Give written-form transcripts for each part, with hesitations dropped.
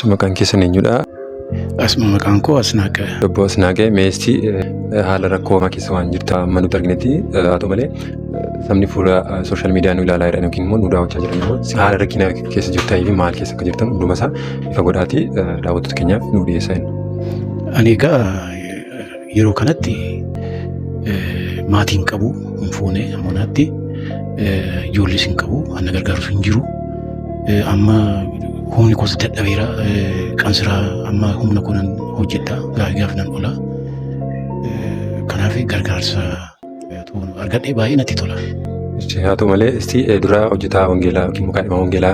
Maqaan keessan eenyudha? Asuma maqaan koo Asnaaqe. Obbo Asnaaqee meestii haala rakkoo hamaa keessa waan jirta amma nuti arginetti haa ta'u malee sabni fuula sooshaal miidiyaa nu ilaalaa jiran yookiin immoo nu daawwachaa jiran immoo haala rakkinaa keessa jirtanii fi maal keessa akka jirtan hunduma isaa ifa godhaatii daawwattoota keenyaaf nu dhiyeessaa jenna. Ani egaa yeroo kanatti maatii hin qabu hin fuune ammonaatti ijoollees hin qabu ana gargaarus hin jiru. Amma humni koos dadhabeera qansiraa amma humna koo nan hojjedha gaafii gaaf nan ola. Kanaaf gargaarsa argadhee baay'ee natti tola. Haa ta'u malee isti dura hojjetaa wangeelaa yookiin mukaa dhimma wangeelaa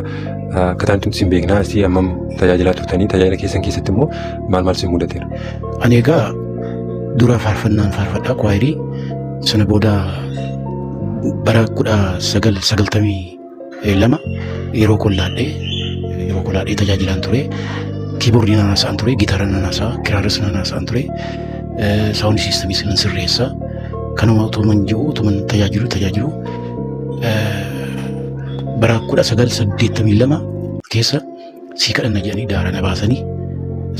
akka ta'an isin beeknaa isti ammam tajaajilaa turtanii tajaajila keessan keessatti immoo maal maal isin mudateera? Ani egaa dura faarfannaan faarfadhaa kwaayirii sana booda bara 1992 yeroo kollaadhee yeroo kollaadhee tajaajilaan ture. Kiiboordii nan haasa'an ture, gitaara nan haasa'a, kiraaras nan haasa'an ture, saawundi siistamiis nan sirreessa. Kanuma utuman jiru utuman tajaajilu tajaajilu bara 1982 keessa sii kadhanna jedhanii daara na baasanii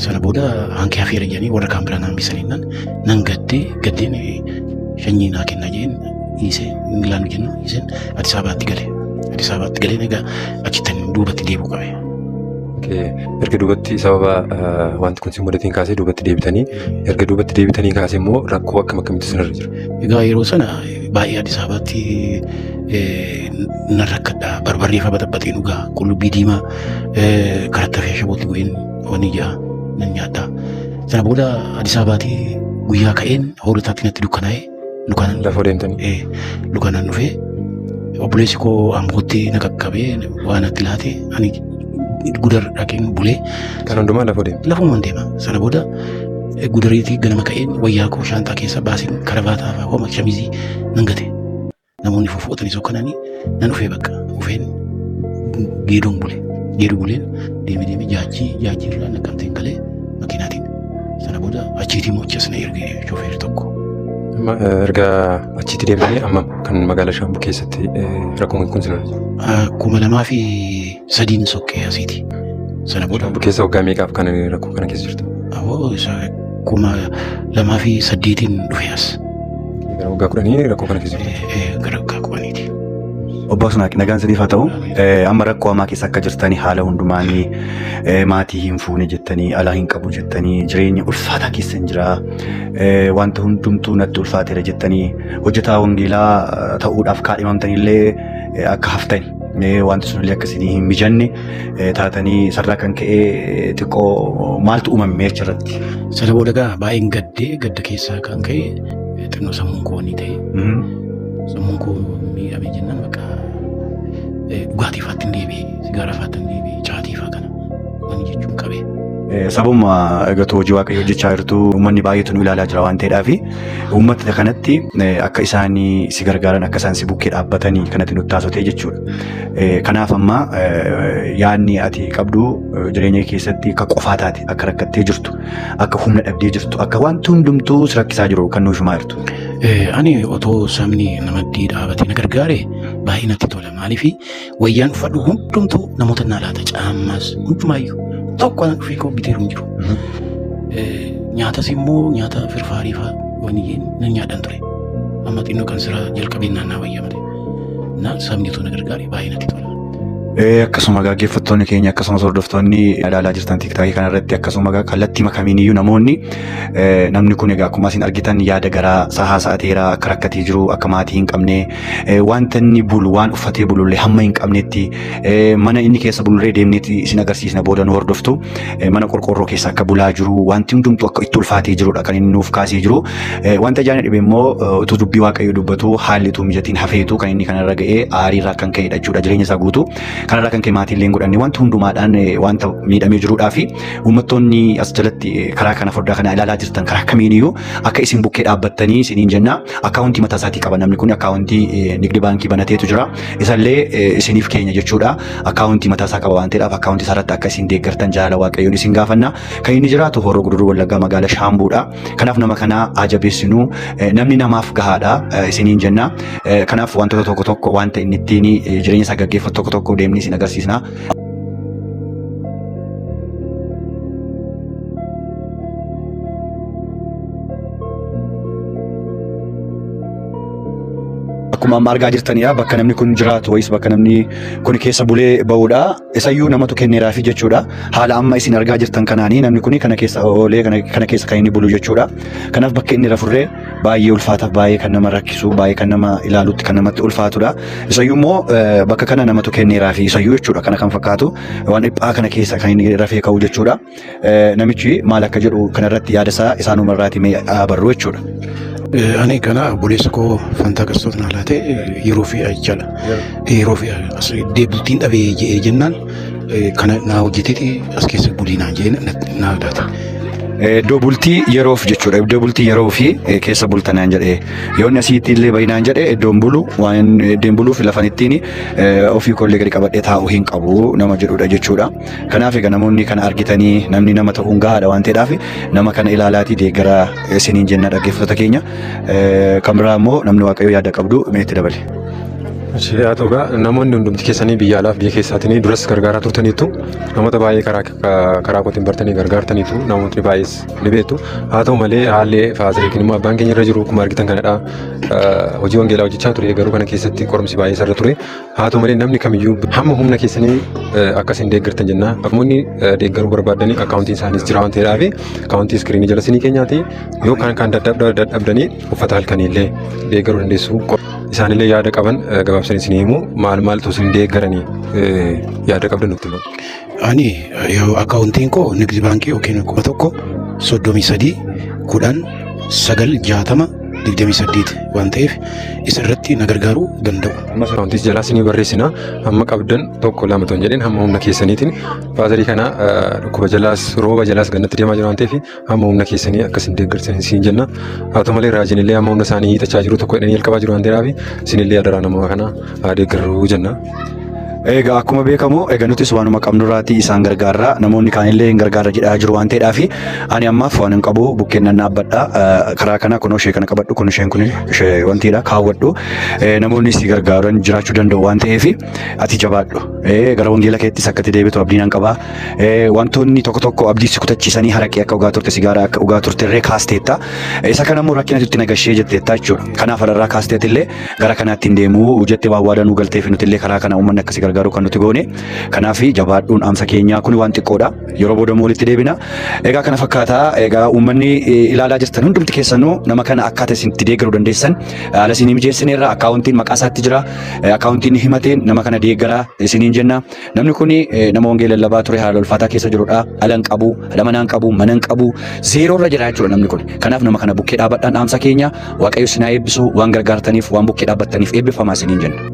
sana booda hankee hafeera jedhanii warra kaan biraa na hambisanii nan nan gaddee gaddeen shanyii naa kennaa jedheen dhiisee Ingilaand jennu dhiiseen Addis Ababaatti gale. Addis Ababaatti galeen egaa achittan duubatti deebi'uu qabe. Erga duubatti sababa wanti kun si mudateen kaasee duubatti deebitanii erga duubatti deebitanii kaasee immoo rakkoo akkam akkamitti isinirra jira? Egaa yeroo sana baay'ee Addis Ababaatti nan rakkadha. Barbarree fa baxaxaxee dhugaa qullubbii diimaa karatti hafee ashabootti bu'een wani ja'a nan nyaadha. Sana booda Addis Ababaatti guyyaa ka'een hoolotaatti natti dukkanaa'e lukaan Lafoo deemtanii. Lukaan dhufee obboleessi koo Ambootti na qaqqabee waa natti laate ani Gudar dhaqeen bulee. Kan hundumaa lafoo deemte. Lafumaan deema. Sana booda Gudariitii ganama ka'een wayyaa koo shaanxaa keessa baaseen karavaataa fa'aa homa shamizii nan gate. Namoonni fuffuutanii sokkananii nan dhufee bakka dhufeen geedoon bule. Geedoo buleen deeme deeme jaajjii jaajjii irraa Naqqamteen galee makiinaatiin. Sana booda achiitii immoo achi as na erge shofeerri tokko. Amma erga achiitti deemtanii amma kan magaalaa Shaambuu keessatti rakkoon kun sinirra jiru. 2003n sokkee asiiti. Sana booda. Shaambuu keessa waggaa meeqaaf kan rakkoo kana keessa jirtu? Awoo isa 2008n dhufe as. Gara waggaa 10 rakkoo kana keessa jirtu. Gara waggaa 10ti. Obbo Asnaaq nagaan isiniif haa ta'u. Amma rakkoo hamaa keessa akka jirtanii haala hundumaanii maatii hin fuune jettanii alaa hin qabu jettanii jireenya ulfaataa keessa hin jira. Wanta hundumtuu natti ulfaateera jettanii hojjetaa wangeelaa ta'uudhaaf kaadhimamtanillee akka haftani. Wanti sunillee akka isinii hin mijanne taatanii sarara kan ka'e xiqqoo maaltu uumame achirratti? Sana booda egaa baay'een gaddee gadda keessaa kan ka'e xinnoo sammuun koo ni ta'e. Sammuun koo miidhamee jennaan bakka dhugaatii faatti hin deebi'e, sigaaraa faatti hin deebi'e, caatii faa kana wani jechuun qabe. Sababuma eegatu hojii waaqayyoo hojjechaa jirtu uummanni baay'eetu nu ilaalaa jira waan ta'eedhaaf uummata kanatti akka isaan si gargaaran akka isaan si bukkee dhaabbatanii kanatti nutti haasofte jechuudha. Kanaaf amma yaadni ati qabdu jireenya kee keessatti akka qofaa taate akka rakkattee jirtu akka humna dhabdee jirtu akka wanti hundumtuu si rakkisaa jiru kan nuuf himaa jirtu. Ani otoo sabni namaddii dhaabatee na gargaare baay'ee natti tola. Maaliif wayyaan uffadhu hundumtuu namoota naa laata caammaas hundumaayyuu tokko anan dhufee koo biteeru hin jiru. Nyaatas immoo nyaata firfaarii fa'aa wani nan nyaadhan ture. Amma xinnoo kan siraa jalqabeen naannaa wayya malee. Na sabni otoo na gargaare baay'ee natti tola. Akkasuma gaggeeffattoonni keenya akkasumas hordoftoonni ilaalaa jirtan tiiktaakii kanarratti akkasuma kallattii makamiiniyyuu namoonni namni kun egaa akkuma isin argitan yaada garaa isaa haasa'ateera akka rakkatee jiru akka maatii hin qabne wanta inni bulu waan uffatee bulullee hamma hin qabnetti mana inni keessa bulullee deemneeti isin agarsiisna booda nu hordoftu mana qorqoorroo keessa akka bulaa jiru wanti hundumtuu akka itti ulfaatee jirudha kan inni nuuf kaasee jiru wanta ijaan dhibe immoo utuu dubbii waaqayyoo dubbatu haalli utuu mijatiin hafeetu kan inni kanarra ga'ee aariirraa kan ka'edha jechuudha jireenya isaa guutuu kanarraa kan ka'e maatii illee hin godhanne wanta hundumaadhaan wanta miidhamee jiruudhaa fi uummattoonni as jalatti karaa kana foddaa kana ilaalaa jirtan karaa kamiiniyyuu akka isin bukkee dhaabbattanii isiniin jenna akkaawuntii mataa isaatii qaba namni kun akkaawuntii nigdi baankii banateetu jira isallee isiniif keenya jechuudha akkaawuntii mataa isaa qaba waan ta'eedhaaf akkaawuntii isaa irratti akka isin deeggartan jaalala waaqayyoon isin gaafanna kan inni jiraatu Horroo Guduruu Wallaggaa magaala Shaambuudha kanaaf nama kana haa jabeessinu namni namaaf gahaadha isiniin jenna kanaaf wantoota tokko tokko wanta inni ittiin jireenya isaa gaggeeffatu tokko tokko deemnee isin agarsiisna. Akkuma amma argaa jirtanidha bakka namni kun jiraatu wayis bakka namni kun keessa bulee ba'uudha. Isayyuu namatu kenneeraafi jechuudha. Haala amma isin argaa jirtan kanaanii namni kun kana keessa oolee kana keessa kan inni bulu jechuudha. Kanaaf bakka inni rafurree baay'ee ulfaataaf baay'ee kan nama rakkisu baay'ee kan nama ilaalutti kan namatti ulfaatudha. Isayyuu immoo bakka kana namatu kenneeraafi isayyuu jechuudha. Kana kan fakkaatu waan dhiphaa kana keessa kan inni rafee ka'u jechuudha. Namichi maal akka jedhu kanarratti yaada isaa isaanumarraati mee barru jechuudha. Ani kana obboleessa koo Fantaa Kiristoos naa laate yeroo fi jechaadha. Yeroo fi as bultiin dhabee jedhee jennaan kana naa hojjeteeti as keessa bulii naan jedhee naa laate. Iddoo bultii yeroof jechuudha. Iddoo bultii yeroo fi keessa bultanaan jedhee. Yoo inni asitti illee bayinaan jedhe iddoon bulu waan iddoon buluuf lafan ittiin ofii koollee gadi qabadhee taa'u hin qabu nama jedhudha jechuudha. Kanaaf egaa namoonni kana argitanii namni nama ta'uun gahaadha waan ta'eedhaaf nama kana ilaalaatii deeggaraa isiniin jenna dhaggeeffattoota keenya. Kan biraa immoo namni Waaqayyoo yaada qabdu mee itti dabale. Haa ta'u egaa namoonni hundumti keessanii biyya alaaf biyya keessaatiin duras gargaaraa turtaniitu namoota baay'ee karaa karaa kootiin bartanii gargaartaniitu namootni baay'ees ni beektu. Haa ta'u malee haalli faazii yookiin immoo abbaan keenya irra jiru akkuma argitan kanadha. Hojii wangeelaa hojjechaa ture garuu kana keessatti qorumsi baay'ee isarra ture. Haa ta'u malee namni kamiyyuu hamma humna keessanii akka isin deeggartan jenna. Namoonni deeggaruu barbaadanii akkaawuntiin isaaniis jira waan ta'eedhaaf akkaawuntii iskiriinii jala isinii keenyaati yoo kan kan dadhabdanii uffata halkanii illee deeggaruu dandeessu. Isaanillee yaada qaban gabaabsanii isinii himu maal maaltu isin deeggaranii yaada qabdan nutti himu. Ani akkaawuntiin koo Nigdi Baankii yookiin 1000 33 10 9 60 28 waan ta'eef isa irratti na gargaaruu danda'u. Ammas akkaawuntii jalaa isinii barreessina hamma qabdan tokko lama ton jedheen hamma humna keessaniitiin faazarii kana dhukkuba jalaas rooba jalaas gannatti deemaa jira waan ta'eef hamma humna keessanii akka isin deeggartan isin jenna. Haa ta'u malee raajiin illee hamma humna isaanii hiixachaa jiru tokko jedhanii jalqabaa jiru waan ta'eef isinillee adaraa nama kana haa deeggarru jenna. Egaa akkuma beekamu egaa nutis waanuma qabnurraatii isaan gargaarra namoonni kaanillee hin gargaarra jedhaa jiru waan ta'eedhaaf ani ammaaf waan hin qabu bukkeen nan dhaabbadha karaa kana kunoo ishee kana qabadhu kun isheen kun ishee wantiidha kaawwadhu namoonni si gargaaran jiraachuu danda'u waan ta'eef ati jabaadhu gara wangeela keettis akka itti deebitu abdii nan qaba wantoonni tokko tokko abdii si kutachiisanii haraqee akka dhugaa turte sigaaraa akka dhugaa turte irree kaasteetta isa kana immoo rakkina itti nagashee jetteetta jechuudha kanaaf alarraa kaasteetillee gara kanaatti hin deemu jettee waan waadaa nuu galteef nuti illee karaa kana uummanni akkasi gargaaru kan nuti goone. Kanaaf jabaadhuun dhaamsa keenyaa kun waan xiqqoodha. Yeroo booda immoo walitti deebina. Egaa kana fakkaata. Egaa uummanni ilaalaa jirtan hundumti keessanuu nama kana akkaataa isin itti deeggaruu dandeessan haala isinii mijeessineerra akkaawuntiin maqaa isaatti jira. Akkaawuntiin himateen nama kana deeggaraa isiniin jenna. Namni kun nama wangeela lallabaa ture haala ulfaataa keessa jirudha. Dhala hin qabu, haadha manaa hin qabu, mana hin qabu, zeeroo irra jira jechuudha namni kun. Kanaaf nama kana bukkee dhaabadhaan dhaamsa keenya Waaqayyo isin haa eebbisu waan gargaartaniif waan bukkee dhaabbattaniif eebbifamaa isiniin jenna.